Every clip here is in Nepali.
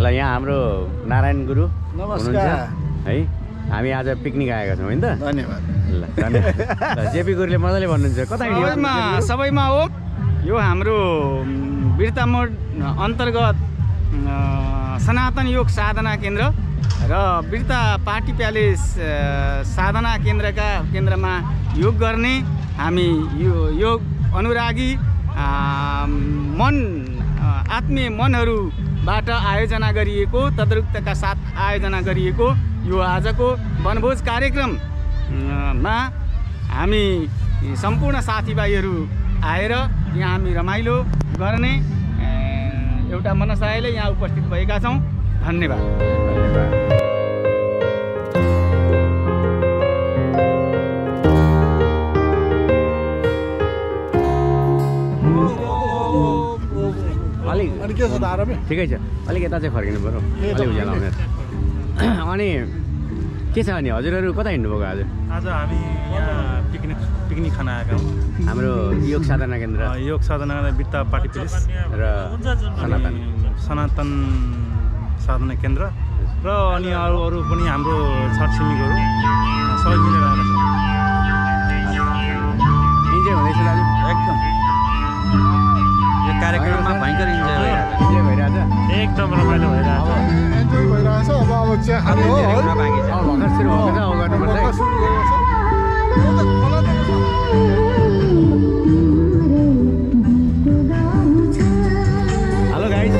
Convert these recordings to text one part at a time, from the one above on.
ल यहाँ हाम्रो नारायण गुरु नमस्कार है हामी आज पिकनिक आएका छौँ हैन त धन्यवाद ल धन्यवाद जेपी गुरुले मजाले भन्नुहुन्छ कता हिँड्यो सबैमा हो यो हाम्रो वीरता मोड अन्तर्गत सनातन योग साधना केन्द्र र वीरता पार्टी प्यालेस साधना केन्द्रमा योग गर्ने हामी यो योग अनुरागी आत्मीय मनहरूबाट आयोजना गरिएको तद्रुक्तका साथ आयोजना गरिएको यो आजको वनभोज कार्यक्रममा हामी सम्पूर्ण साथीभाइहरू आएर यहाँ हामी रमाइलो गर्ने एउटा मनसायले यहाँ उपस्थित भएका छौँ। धन्यवाद। ठिकै छ अलिक यता चाहिँ फर्किनु पर्यो अलिक उज्यालो आउने अनि के छ अनि हजुरहरू कता हिँड्नुभएको आज हामी यहाँ पिकनिक खान आएका हौँ हाम्रो योग साधना केन्द्र वीरता पार्टी प्यालेस र सनातन साधना केन्द्र र अनि अरू पनि हाम्रो छरछिमेकीहरू सबै मिलेर आएका छौँ। इन्जोय हुँदैछ दाजु एकदम यो कार्यक्रममा भयङ्कर इन्जोय भइरहेछ एकदम रमाइलो भइरहेछ। अब चिया खाने हो बाँकी छ भर्खर सुरु भएको छ अब गर्नुपर्छ हेलो गाइज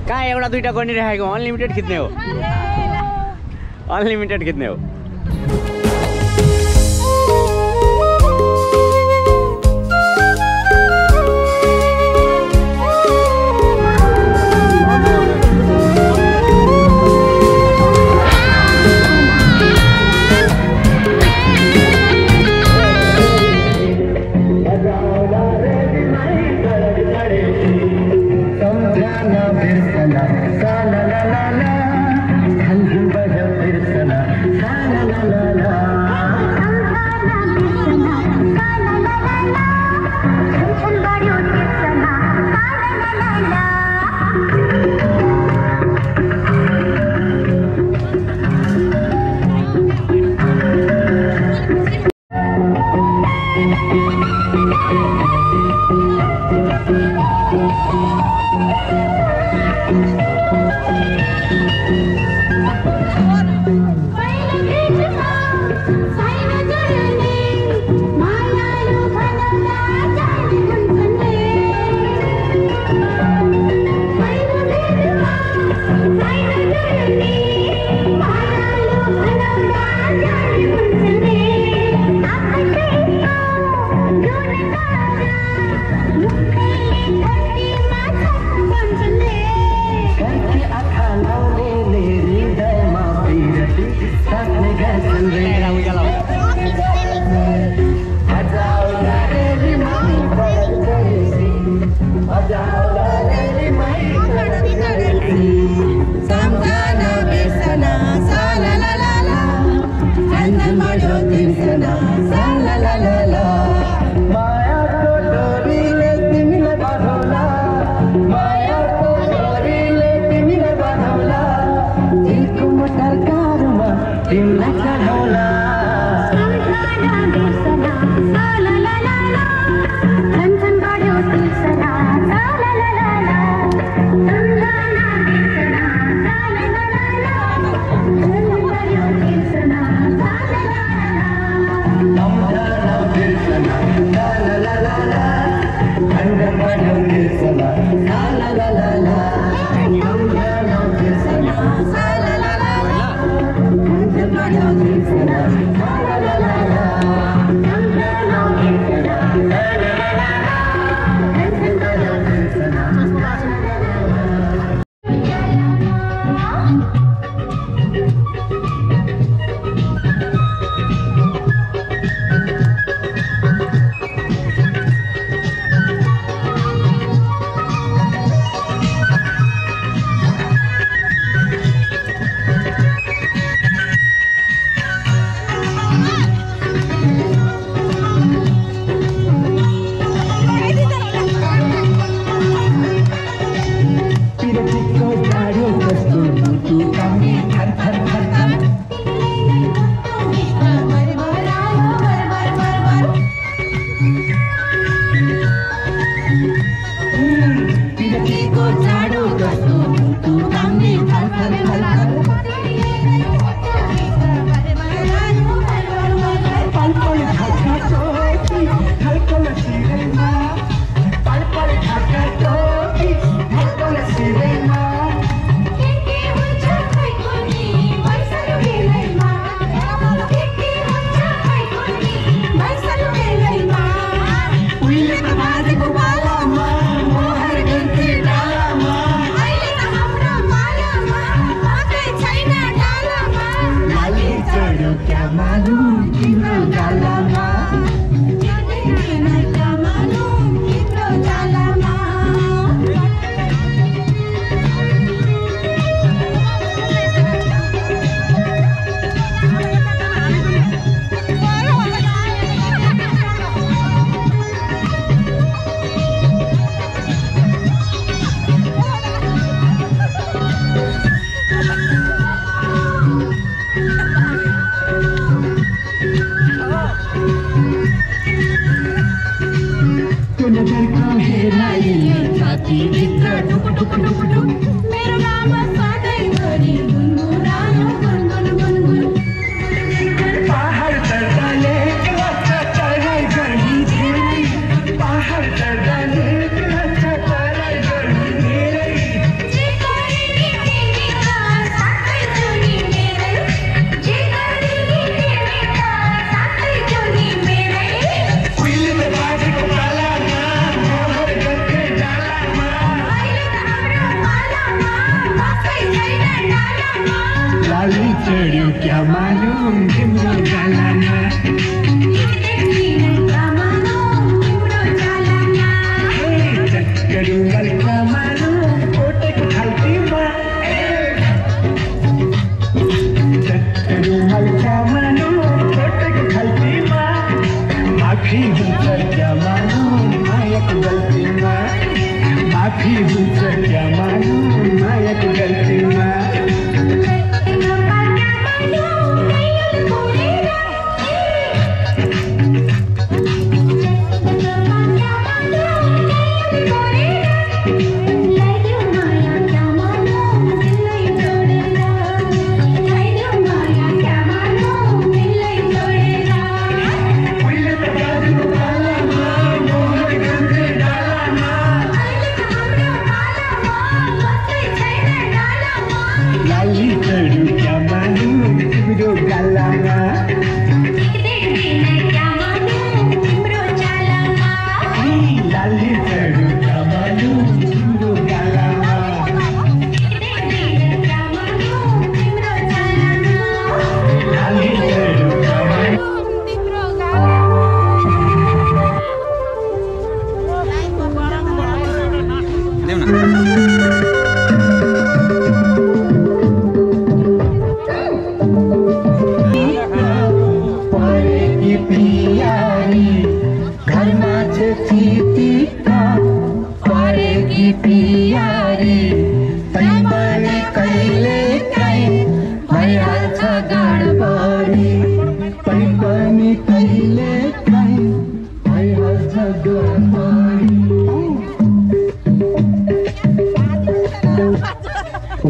कहाँ एउटा दुईटा गरिराखेको अनलिमिटेड खिच्ने हो अनलिमिटेड खिच्ने हो la la la la मेरो नाम सधैँभरि गुनगुनायो गुनगुन गुनगुन पहाड चढ्दाले चढाइ गर्नु धेरै पहाड चढ्दाले चढाइ गर्नु धेरै जे गरे नि तिमी त साथै छौ नि मेरै जे गरे नि तिमी त साथै छौ नि मेरै उहिले बाजेको पालामा मोहर गथे डालामा अहिले त हाम्रो पालामा बस्दै छैन डालामा लाली चढ्यो क्या मालुम तिम्रो गालामा चक्करु मल्का मालुम कोटेको खाल्टीमा चक्करु मल्का मालुम कोटेको खाल्टीमा माफी हुन्छ क्या मालुम मायाको गल्तीमा माफी हुन्छ क्या मालुम मायाको गल्तीमा लाली चढ्यो क्या मालुम तिम्रो गालामा लाली चढ्यो क्या मालुम तिम्रो गालामा लाली चढ्यो क्या मालुम परेकी पियारी घरमा चिठीका परेकी पियारी तै पनि कहिले काहीँ भइहाल्छ गडबडी तै पनि कहिले काहीँ भइहाल्छ गडबडी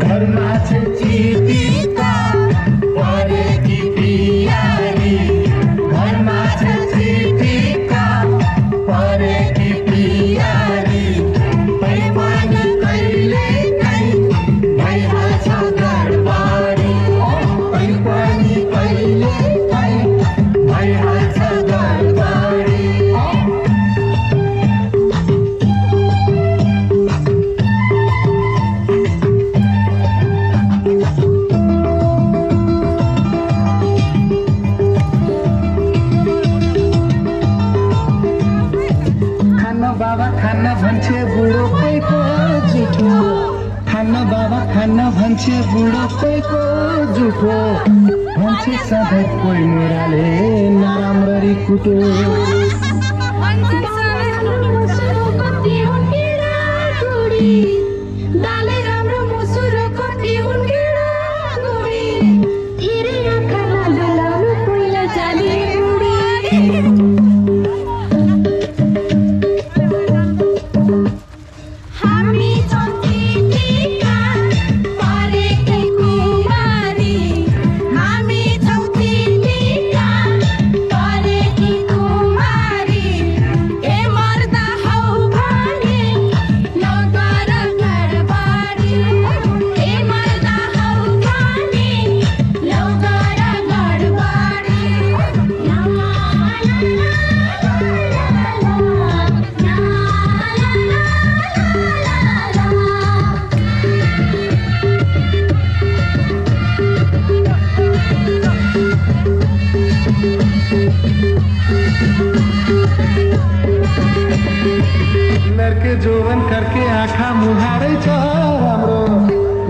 घरमा चिठीका परेकी पियारी घरमा चिठीका परेकी पियारी तै पनि कहिले काहीँ भइहाल्छ गडबडी तै पनि कहिले काहीँ भइहाल्छ गडबडी खाना बाबा खाना भन्छे बुढो कोहीको जुठो खाना बाबा खाना भन्छे बुढो कोहीको जुठो भन्छे सधैँ कोही मोराले नराम्ररी कुटो दालै राम्रो मुसुरो कति हुन्केडा गोडी धेरै आँखा नजलाउनु पहिला जाने उडी हामी चौथीका परेकी कुमारी हामी चौथीका परेकी कुमारी ए मर्दा हौ भने नगर गडबडी ए मर्दा हौ भने नगर गडबडी ला ला लड़के जोवन करके आँखा मुहारै छ राम्रो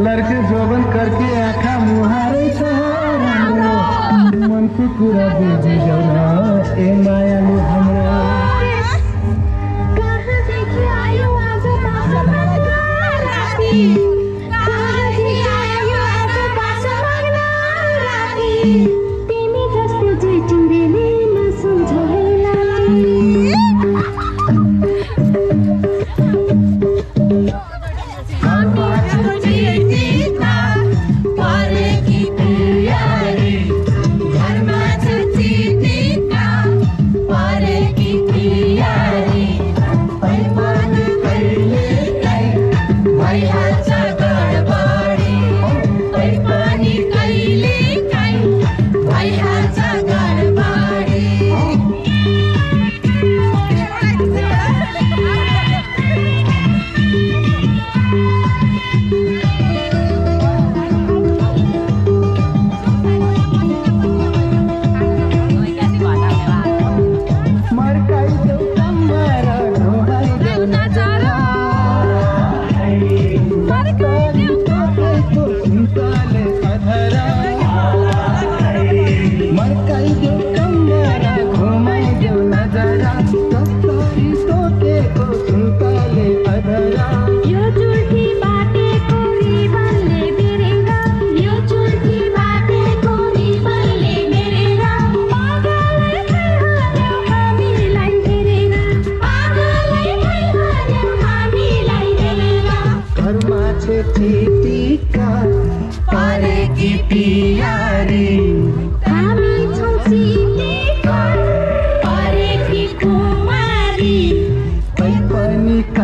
लड़के जोवन करके आँखा मुहारै छ राम्रो मनको कुरा बुझिदेऊ न ए मायालु हाम्रो कहाँदेखि आयो आज बासा माग्न राति कहाँदेखि आयो आज बासा माग्न राति तिमी जस्तो जेठिँदेले नसम्झौला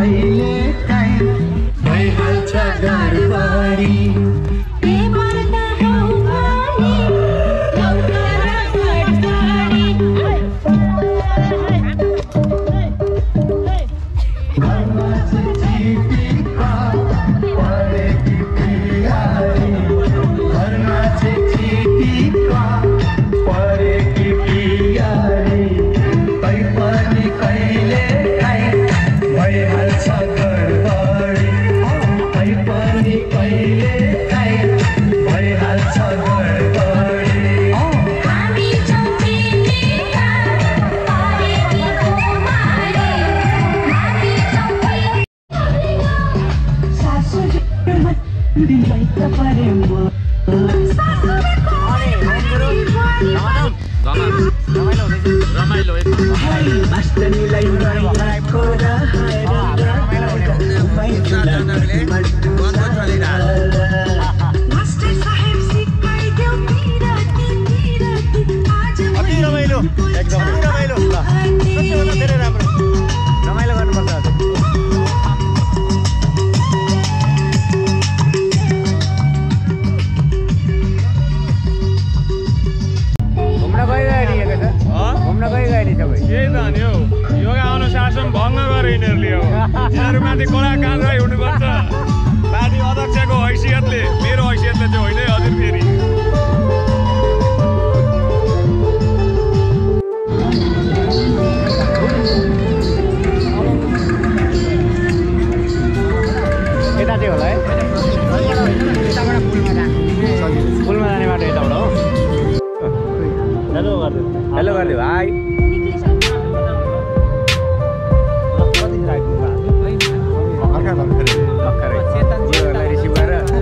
कहिले काहीँ भइहाल्छ गडबडी हेलो गरिदियो भाइ भर्खरै रिसिभ गरेर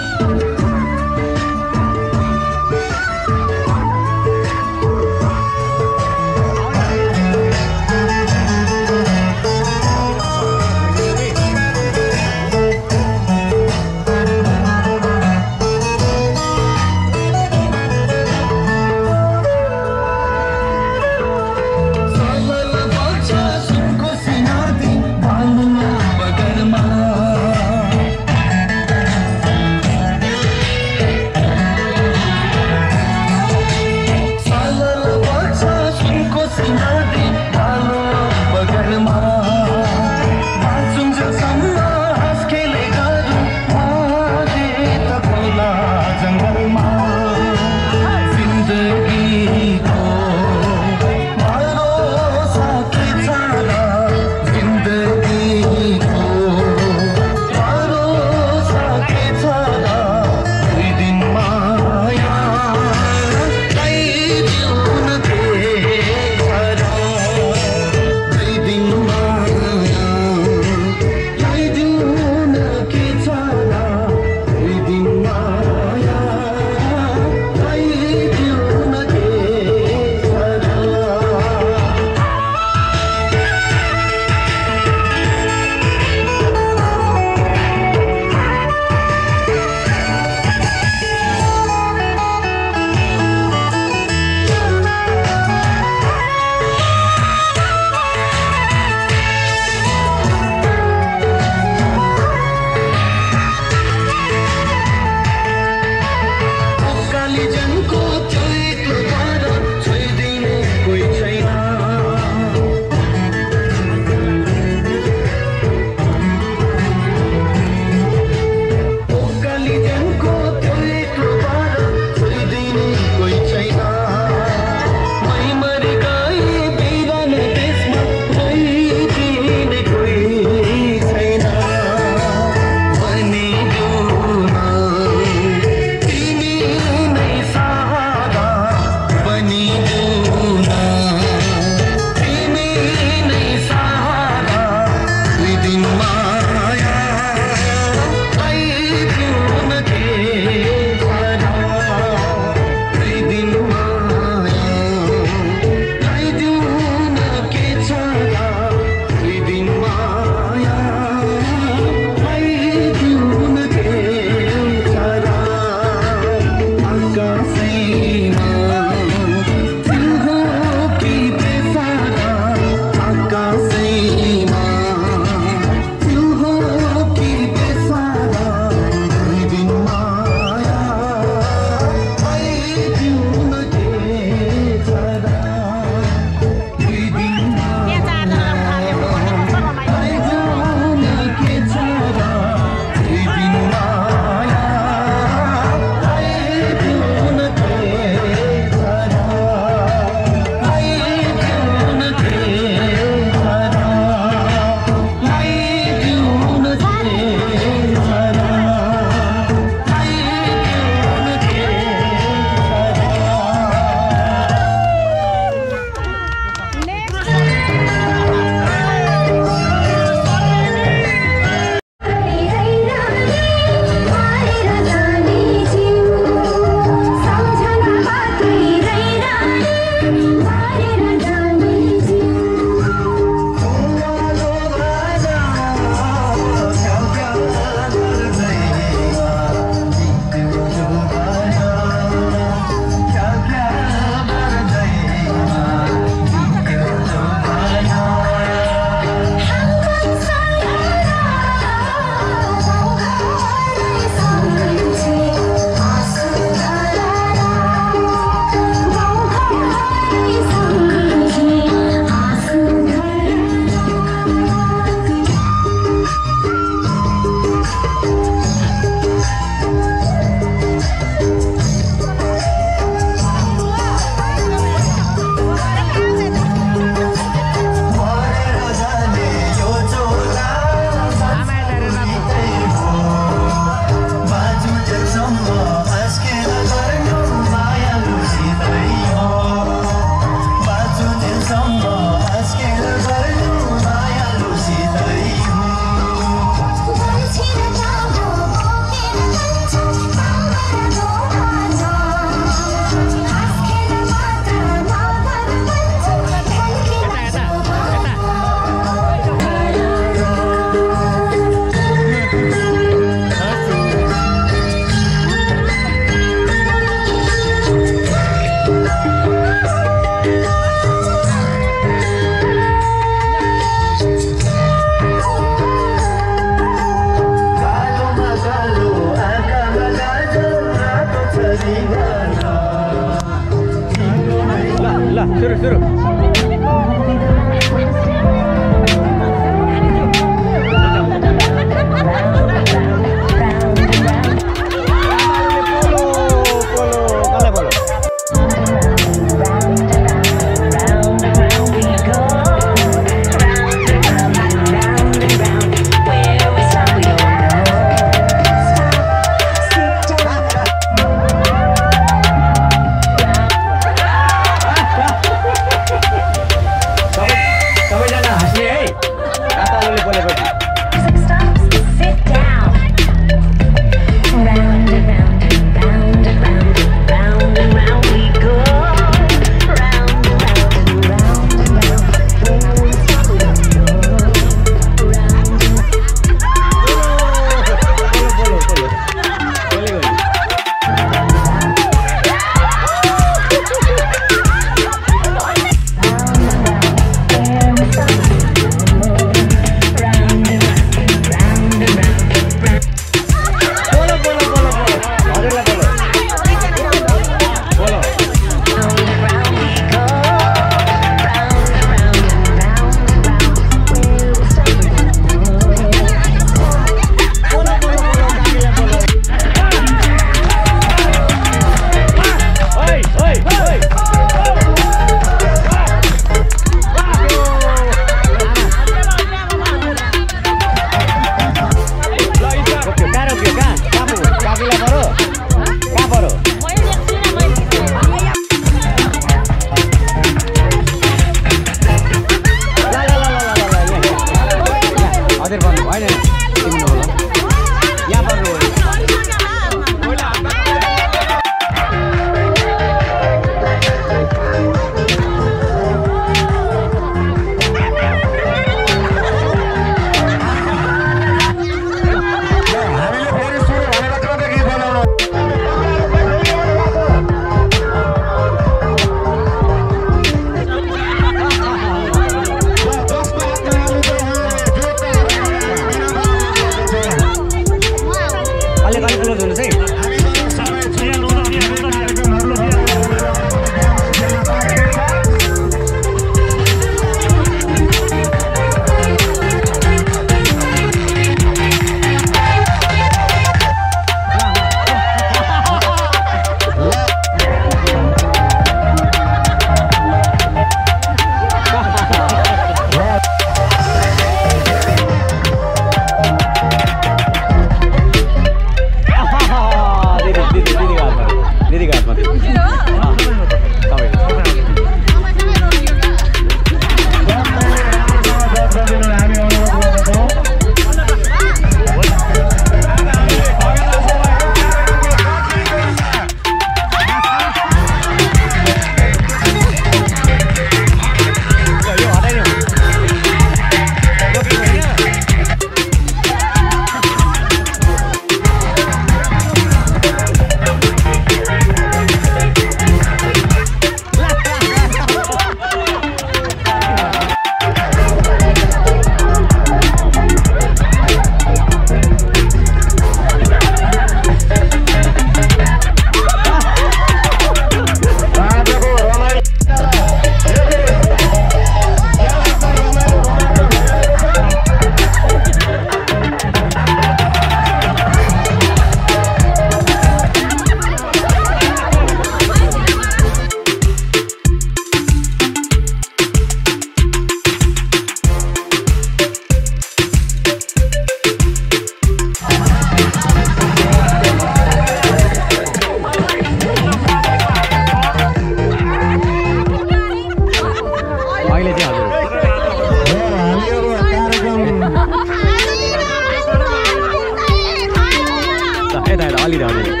अलिरहनु